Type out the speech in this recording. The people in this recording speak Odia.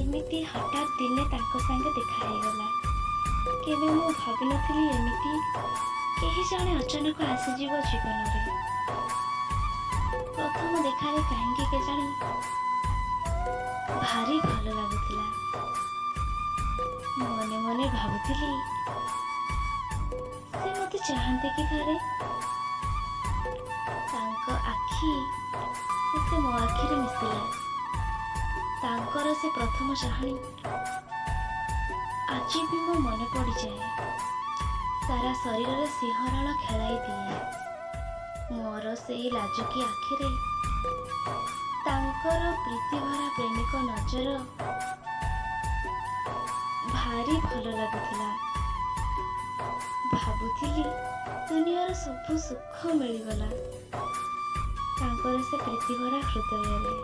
ଏମିତି ହଠାତ୍ ଦିନେ ତାଙ୍କ ସାଙ୍ଗେ ଦେଖା ହେଇଗଲା। କେବେ ମୁଁ ଭାବିନଥିଲି ଏମିତି କେହି ଜଣେ ଅଚାନକ ଆସିଯିବ ଜୀବନରେ। ପ୍ରଥମ ଦେଖାରେ କାହିଁକି କେଜାଣି ଭାରି ଭଲ ଲାଗୁଥିଲା। ମନେ ମନେ ଭାବୁଥିଲି, ସେ ମୋତେ ଚାହାନ୍ତି କି ଥରେ? ତାଙ୍କ ଆଖି ଶେଷେ ମୋ ଆଖିରେ ମିଶିଲା। ତାଙ୍କର ସେ ପ୍ରଥମ ଚାହାଣୀ ଆଜି ବି ମୋ ମନେ ପଡ଼ିଯାଏ। ସାରା ଶରୀରରେ ଶିହରଣ ଖେଳାଇ ଦିଏ। ମୋର ସେଇ ଲାଜୁକି ଆଖିରେ ତାଙ୍କର ପ୍ରୀତିଭରା ପ୍ରେମିକ ନଜର ଭାରି ଭଲ ଲାଗୁଥିଲା। ଭାବୁଥିଲି, ଦୁନିଆର ସବୁ ସୁଖ ମିଳିଗଲା ତାଙ୍କର ସେ ପ୍ରୀତିଭରା ହୃଦୟରେ।